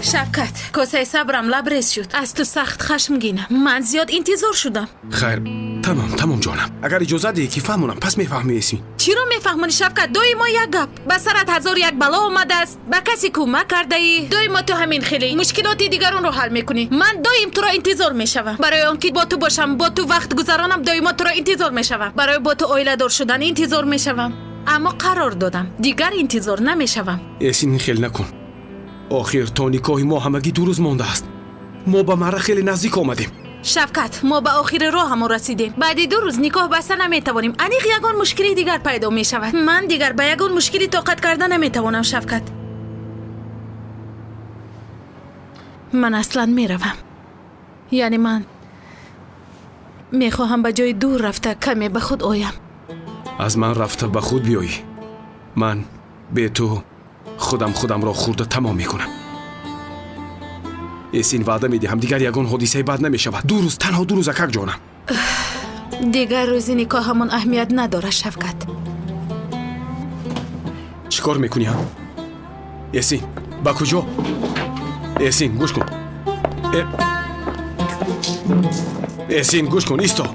Шавкат, косаи сабрам лабрез шуд. Аз ту сахт хашмгинам. Ман зиёд интизор шудам. Хайр, тамом, тамом, ҷонам. Агар иҷозат диҳӣ, ки фаҳмонам, пас мефаҳмӣ, Эсин. Чиро мефаҳмонӣ, Шавкат? Доимо як гап. Ба сарат ҳазор як бало омадааст, ба касе кӯмак кардаӣ. Доимо ту ҳамин хеле мушкилоти дигаронро ҳал мекунӣ. Ман доим туро интизор мешавам. Барои он ки бо ту бошам, бо ту вақт гузаронам, доимо туро интизор мешавам. Барои бо ту оиладор шудан интизор мешавам. Аммо қарор додам, дигар интизор намешавам. Эсин, хел накун. Охир то никоҳи мо ҳамагӣ 2 рӯз мондааст. Мо ба марра хеле наздик омадем. Шавкат, мо ба охири роҳамон расидем. Баъди 2 рӯз никоҳ баста наметавонем. Аниқ ягон мушкили дигар пайдо мешавад. Ман дигар ба ягон мушкили тоқат карда наметавонам, Шавкат. Ман аслан меравам. Яъне ман мехоҳам ба ҷои дур рафта каме ба худ оям. Аз ман рафта ба худ биёӣ. Ман бе ту худам худамро хӯрда тамом мекунам. Эсин, ваъда медиҳам, дигар ягон ҳодисаи бад намешавад. 2 рӯз, танҳо 2 рӯз, акак ҷонам. Дигар рӯзи никоҳамон аҳамият надорад, Шавкат. Чӣ кор мекунӣ, ҳа? Эсин, ба куҷо? Эсин, гӯш кун. Эсин, гӯш кун, исто.